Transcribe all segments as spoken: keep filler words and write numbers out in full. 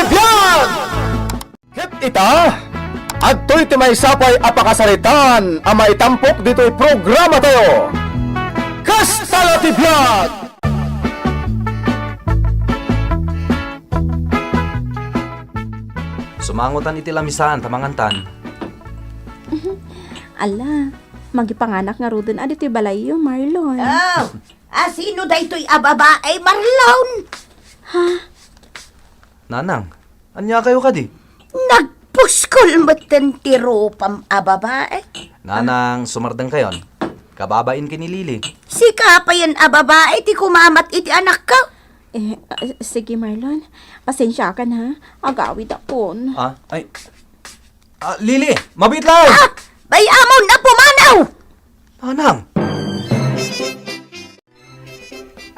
Biag! Ket ita, adtoy ti maysa pay a pakasaritaan a maitampok ditoy programatayo. Kasta la ti biag! Sumangotan iti lamisaan ta mangantan. Ala, magipanganak ngaruden a ditoy balayyo, Marlon. Oh, a sino daytoy a babae, Marlon? Ha? Nanang, ania kayo kadi? Nagpuskol metten ti rupam a babae. Nanang, sumardengkayon. Kababain ken ni Lily. Sika payen a babae ti kumamat iti anakko? Eh, ah, sige, Marlon. Pasensiakan, ha? Agawidakon. Ah, ay. Ah, Lily, mabiit laeng! Ah! Bay-amon a pumanaw! Nanang!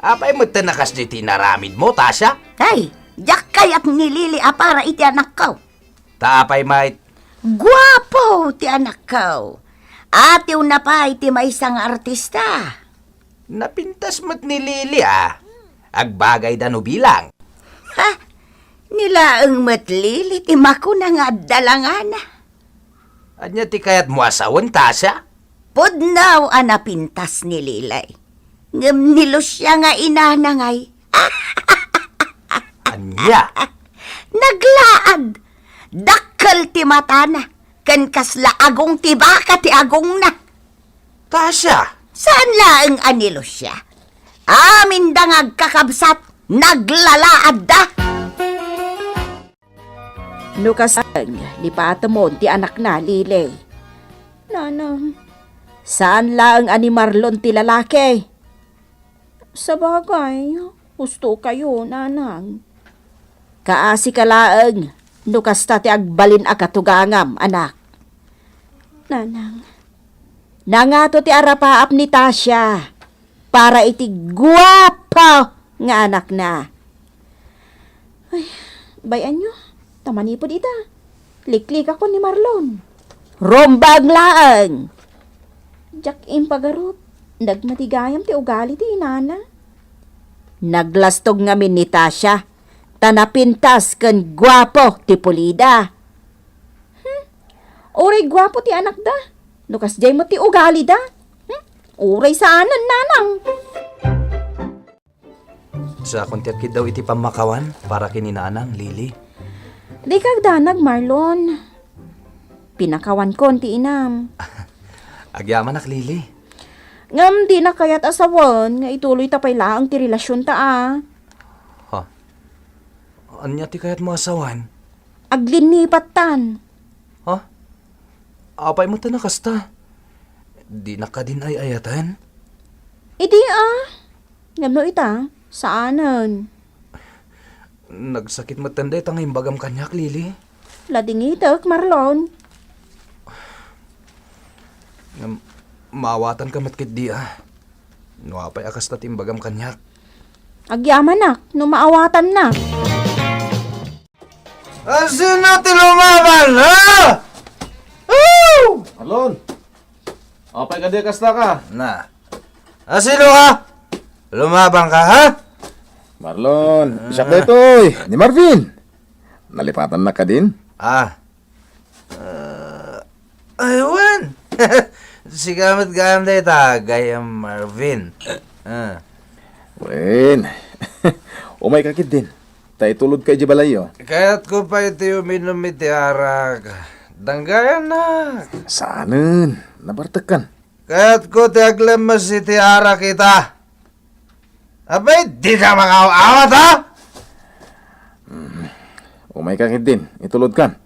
Apay metten a kasdi ti inaramidmo, Tasha? Ay, diak kayat ni Lily a para iti anakko. Ta apay met? Guapo ti anakko. Atiwna pay ti maysa nga artista. Napintas met ni Lily, a. Agbagayda no bilang. Ha? Ni laeng met Lily ti makuna nga adda langana. Ania ti kayatmo a sawen, Tasha? Pudno a napintas ni Lily. Ngem ni Lucia nga inana ngay. Ania? Naglaad. Dakkel ti matana. Ken kasla agong ti baka ti agongna. Tasha! Saan laeng a ni Lucia? Aminda nga agkakabsat, naglalaadda. No kasta, lipatemon ti anakna, Lily. Nanang, saan laeng a ni Marlon ti lalaki? Sabagay, husto kayo, Nanang. Kaasi ka laeng no kasta ti agbalin a katugangam, anak. Nanang. Nangato ti arapaap ni Tasha para iti guapo nga anakna. Ay, bay-anyo, ta manipud ita, liklikakon ni Marlon. Rumbeng laeng! Diak impagarup, nagmatigayam ti ugali ti inana. Naglastog ngamin ni Tasha, ta napintas ken guapo ti pulida. Hmm, uray guapo ti anakda, no kasdiay met ti ugalida. Hmm, uray saanen, Nanang. Sakon ti agkiddaw iti pammakawan para ken ni Nanang, Lily. Dika agdanag, Marlon. Pinakawankon ti inam. Agyamanak, Lily. Ngem dina kayat a sawen nga ituloyta pay laeng ti relasionta, a. Ha? Ania ti kayatmo a sawen? Aglinipattan. Ha? Apay met a kasta? Dinak kadin ay-ayaten? Idi, a. Ngem no ita, saanen. Nagsakit met dayta nga imbagam kaniak, Lily. Ladingitek, Marlon. Ngem, maawatanka met ketdi, a. No apay a kasta ti imbagam kaniak. Agyamanak no maawatanna. Asino ti lumaban, ha? Woo! Marlon! Apay kadi a kasta ka? Na. Asino ka? Lumaban ka, ha? Marlon, siak daytoy, ni Marvin. Nalipatannak kadin? Ah. Ah, ay, wen. Sika met gayam dayta, gayam Marvin. Ah. Wen. Umayka ketdin. Ta itulodka idiay balayyo. Kayatko pay ti uminum iti arak. Danggayannak. Saanen. Nabartekkan. Kayatko ti aglemmes iti arak ita. Apay, dika makaaw-awat, ha? Mm. Umayka ketdin, itulodkan.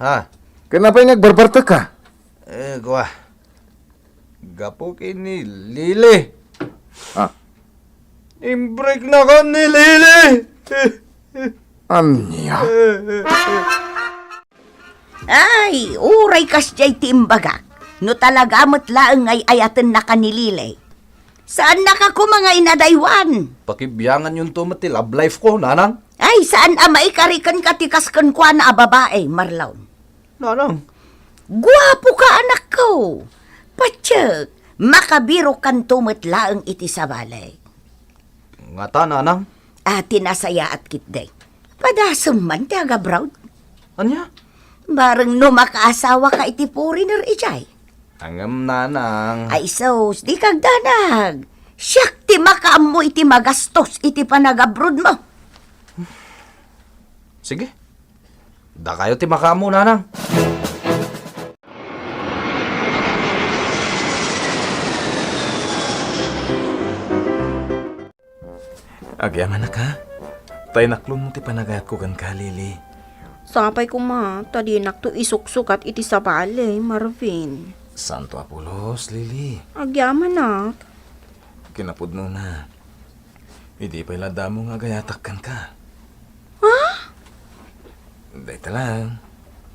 Ha? Ken apay nga agbarbartekka? Eh, kua. Gapu ken ni Lily. Ha? Imbreaknakon ni Lily. Ania? Ay, uray kasdiay ti imbagak, no talaga met laeng nga ay-ayatennaka ni Lily. Saannaka koma nga inadaywan. Pakibianganyonto met ti love life ko, Nanang. Ay, saan a maikari kenka ti kas kenkuana a babae, Marlon. Nanang. Guapoka, anakko. Patiek, makabirokanto met laeng iti sabali. Ngata, Nanang? A, ti nasayaat ketdi. Padasem man ti agabroad. Ania? Bareng no makaasawaka iti foreigner idiay. Ngem, nanang. Ay sus, dika agdanag. Siak ti makaammo iti magastos iti panagabroadmo. Sige. Dakayo ti makaammo, nanang. Agyamanak, ha? Ta inaklonmo ti panagayatko kenka, Lily. Sapay koma ta dinakto isuksukat iti sabali, Marvin. Santo a pulos, Lily. Agyamanak. Kinapudnona, idi pay la damo nga agayatak kenka. Ha? Dayta lang,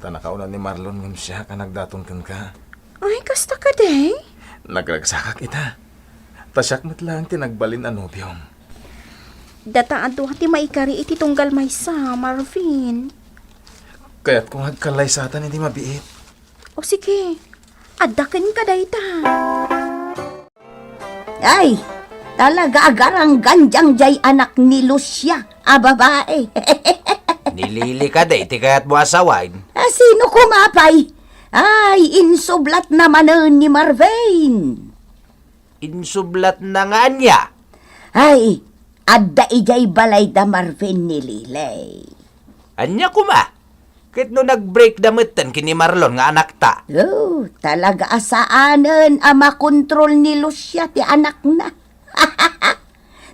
ta nakauna ni Marlon ngem siak a nagdaton kenka. Ay, kasta kadi? Nagragsakak ita. Ta siak met laeng ti nagbalin a nobiom. Data a dua ti maikari iti tunggal maysa, Marvin. Kayatko nga agkallaysatan idi mabiit. O sige, adda kenka dayta. Ay, talaga agaranggan diay anak ni Lucia a babae. Ni Lily kadi ti kayatmo a sawen? A, sino koma pay? Ay, insublatna manen ni Marvin. Insublatna nga ania? Ay, adda idiay balay da Marvin ni Lily. Ania koma? Ket no nag-break da metten ken ni Marlon nga anakta? Oh, talaga a saanen a makontrol ni Lucia ti anakna.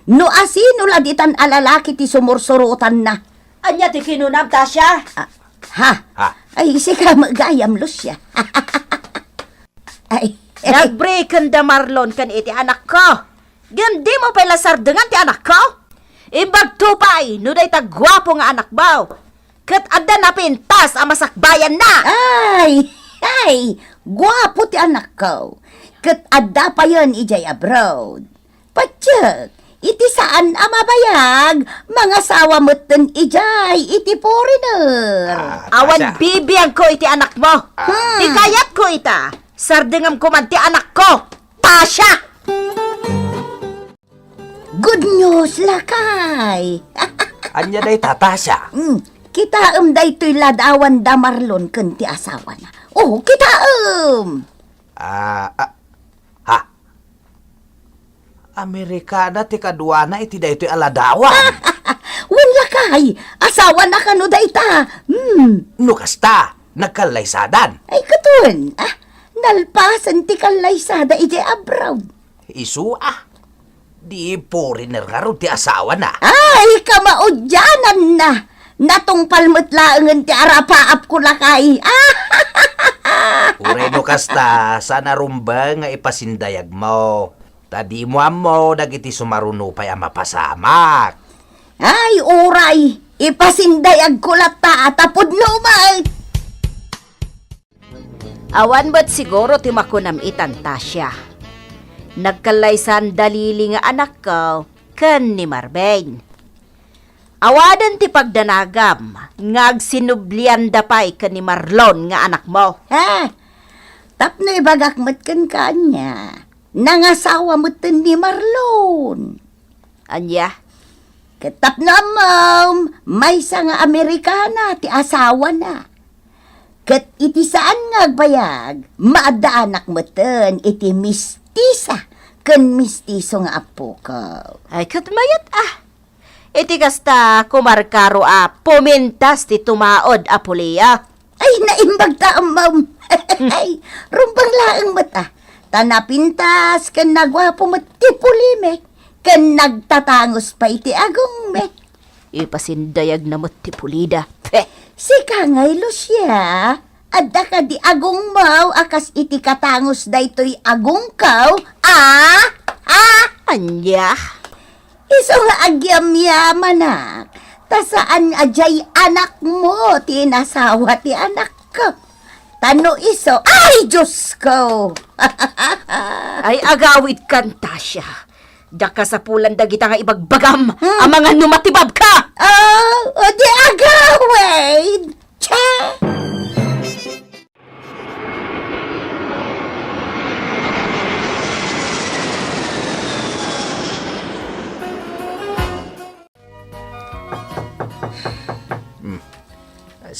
No asino la ditan a lalaki ti sumursurotanna? Ania ti kinunam, Tasha? Ah, ha? Ha? Ay, sika met gayam, Lucia. Ay. Nag-breaken da Marlon ken iti anakko. Ngem dimo pay la sardengan ti anakko? Imbagto pay no dayta guapo nga anakmo ket adda napintas a masakbayanna. Ay, ay, guapo ti anakko. Ket adda payen idiay abroad. Patiek, iti saan a mabayag, mangasawa metten idiay iti foreigner. Ah, Awan Tasha. Bibiangko iti anakmo. Ah. Hmm. Ti kayatko ita, sardengam koman ti anakko, Tasha! Good news, lakay! Ania dayta, Tasha? Hmm, kitaem daytoy ladawan da Marlon ken ti asawana. Oh, kitaem! Ah, ah, ha? Amerikana ti kaduana iti daytoy a ladawan. Wen lakay, asawana kano dayta? Hmm. No kasta, nagkallaysadan. Ay, katon, ah, nalpasen ti kallaysada idiay abroad. Isu, ah. Di foreigner ngarud ti asawana. Ay, kamaudiananna! Natungpal met laengen ti arapaapko, lakay. Uray no kasta, saan a rumbeng nga ipasindayagmo. Ta dimo ammo dagiti sumaruno pay a mapasamak. Ay, uray, ipasindayagko latta a ta pudno met. Awan met siguro ti makunam itan, Tasha. Nagkallaysan da Lily nga anakko ken ni Marvin. Awanen ti pagdanagam nga agsinublianda pay ken ni Marlon nga anakmo. Ha? Tapno ibagak met kenka ania, nangasawa metten ni Marlon. Ania? Ket tapno ammom, maysa nga Amerikana ti asawana. Ket iti saan nga agbayag, maaddaanak metten iti mistisa ken mistiso nga appoko. Ay, ket mayat, ah. Iti kasta, kumarkaro a pumintas ti tumaod a pulia. Ay, naimbag ta, ammom. Ay, rumbeng laeng met, ah. Ta napintas ken naguapo met ti pulimi, ken nagtatangus pay ti agongmi. Ipasindayagna met ti pulida. Peh! Sika ngay, Lucia, adda kadi agongmo a kas iti katangus daytoy agongko? Ah? Ah? Ania? Isu nga agyamyamanak, ta saan a diay anakmo ti inasawa ti anakko. Ta no isu, ay, Diosko! Ay, agawidkan, Tasha. Diak kasapulan dagita nga ibagbagam. Hmm. Amangan no matibabka! Oh, o di agawid! Che!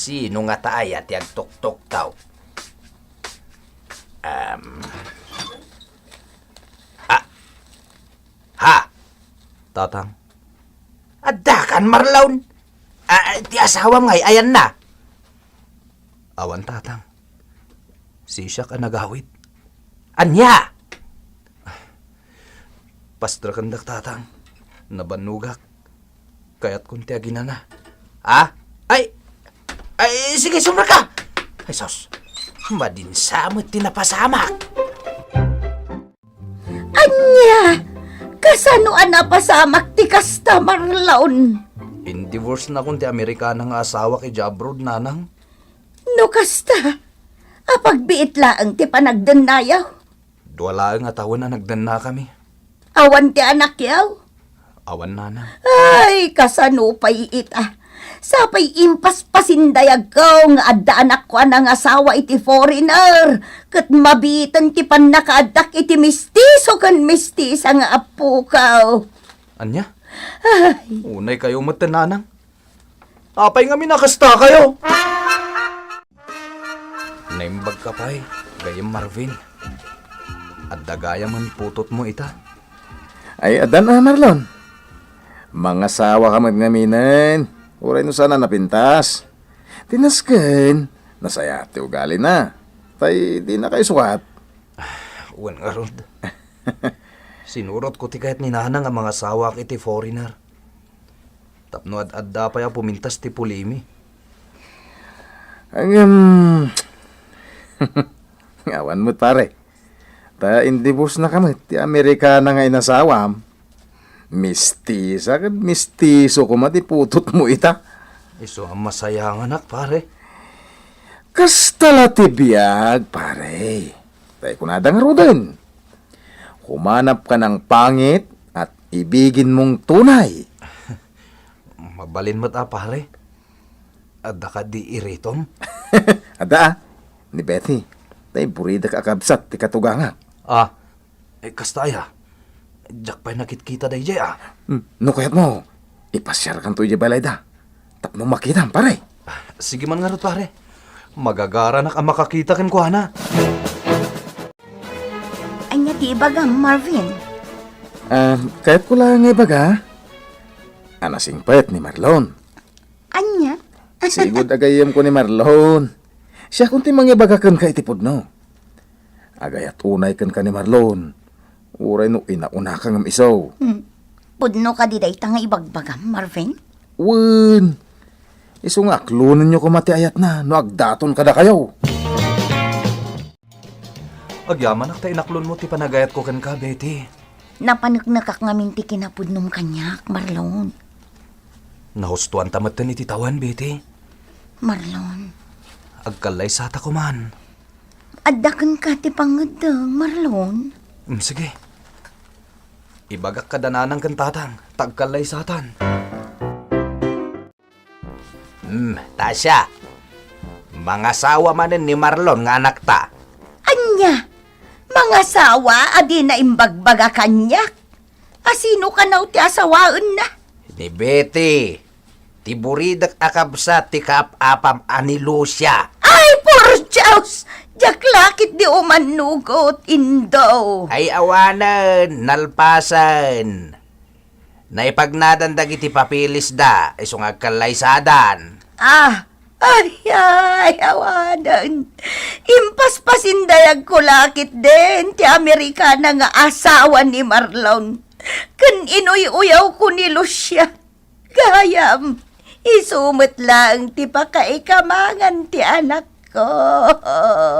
Sino ngata aya ti agtuktuktaw? Em. Ah. Ha? Tatang. Addakan, Marlon? Ah, ti asawam ngay, ayanna? Awan, Tatang. Sisiak a nagawid. Ania? Pastrakendak, Tatang. Nabannogak. Kayatkon ti aginana. Ha? Ay! Ay, sige, sumrek ka! Ay, sus. Madinsa met ti napasamak. Ania? Kasano a napasamak ti kasta, Marlon? Indivorcenakon ti Amerikana nga asawak idiay abroad, Nanang. No kasta, apagbiit laeng ti panagdennayo. Dua laeng a tawen a nagdennakami. Awan ti anakyo? Awan, Nanang. Ay, kasano pay ita? Sapay impaspasindayagko nga adda anakko a nangasawa iti foreigner, ket mabiiten ti pannakaaddak iti mistiso ken mistisa nga appokaw. Ania? Ay. Unay kayo met, Nanang. Apay ngamin a kasta kayo? Naimbag ka pay, gayyem Marvin. Adda gayam a putotmo ita. Ay, addan a, Marlon. Mangasawa ka met ngaminen. Uray no saan a napintas. Ti nasken, nasayaat ti ugalina. Tay, dina kayo sukat. Wen ngarud. Sinurotko ti kayat ni Nanang a mangasawaak iti foreigner. Tapno ad-adda pay a pumintas ti pulimi. Ngem, awan met, pare. Ta indivorcenaka met ti Amerikana nga inasawam. Mistisa ken mistiso koma ti putotmo ita. Isu a masayanganak, pare. Kasta la ti biag, pare. Tay kunada ngaruden. Humanapka nang pangit at ibiginmong tunay. Mabalin met a, pare. Adda kadi iritom? Adda, a. Ni Betty, tay buridak a kabsat ti katugangak. Ah, eh, kasta aya. Diak pay nakitkita daydiay, a. Hmm, no kayatmo, ipasiarkanto idiay balayda. Tapno makitam, pare. Sige man ngarud, pare. Magagaranak a makakita kenkuana. Ania ti ibagam, Marvin? Ah, kayatko la nga ibaga a nasingpet ni Marlon. Ania? Sigud a gayyemko ni Marlon. Siakon ti mangibaga kenka iti pudno. Agayat unay kenka ni Marlon. Uray no inaunaka ngem isu. Hmm. Pudno kadi dayta nga ibagbagam, Marvin? Wen. Isu nga aklonenyo koma ti ayatna no agdaton kadakayo. Agyamanak ta inaklonmo ti panagayatko kenka, Betty. Napaneknekak ngamin ti kinapudnom kaniak, Marlon. Nahustoanta metten iti tawen, Betty. Marlon. Agkallaysata koman. Adda kenka ti pangeddeng, Marlon. Mm, sige. Ibagak kada nanang ken tatang, ta agkallaysatan. Hmm, Tasia, mangasawa manen ni Marlon nga anakta. Ania? Mangasawa a dina imbagbaga kaniak? A sino kano ti asawaenna? Ni Betty, ti buridak a kabsat ti kaap-apam a ni Lucia. Ay, por Dios! Diak la ketdi umannugot, Indo. Ay, awanen, nalpasen. Naipagnadan dagiti papeles da, isu nga agkallaysadan. Ah, ay, ay, awanen. Impaspasindayagko la ketdin ti Amerikana nga asawa ni Marlon. Ken inuy-uyawko ni Lucia. Gayam, isu met laeng ti pakaikamangan ti anakko.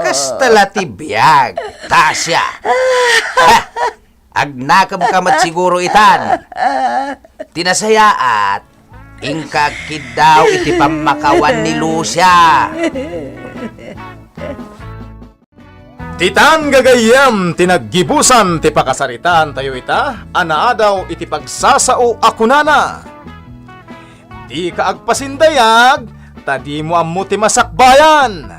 Kasta la ti biag, Tasia. Ha! Agnakemka met siguro itan. Ti nasayaat, inka agkiddaw iti pammakawan ni Lucia. Ditan gagayyem ti naggibusan ti pakasaritaantayo ita a naadaw iti pagsasao a kunana, "Dika agpasindayag, ta dimo ammo ti masakbayan."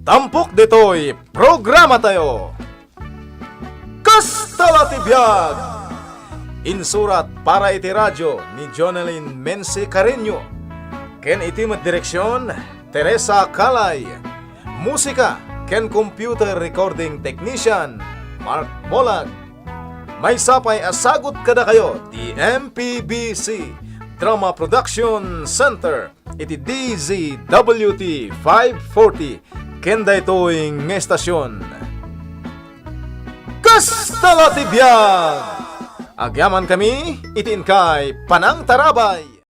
Tampok ditoy programatayo. Kasta la ti biag! Insurat para iti radio ni Jonelyn Mense Carreño, ken iti met direksion Teresa Calay. Musika ken computer recording technician, Mark Molag. Maysa pay a sagut kadakayo ti M P B C Drama Production Center iti D Z W T five forty ken daytoy nga estasion. Kasta la ti biag! Agyamankami iti inkay panangtarabay.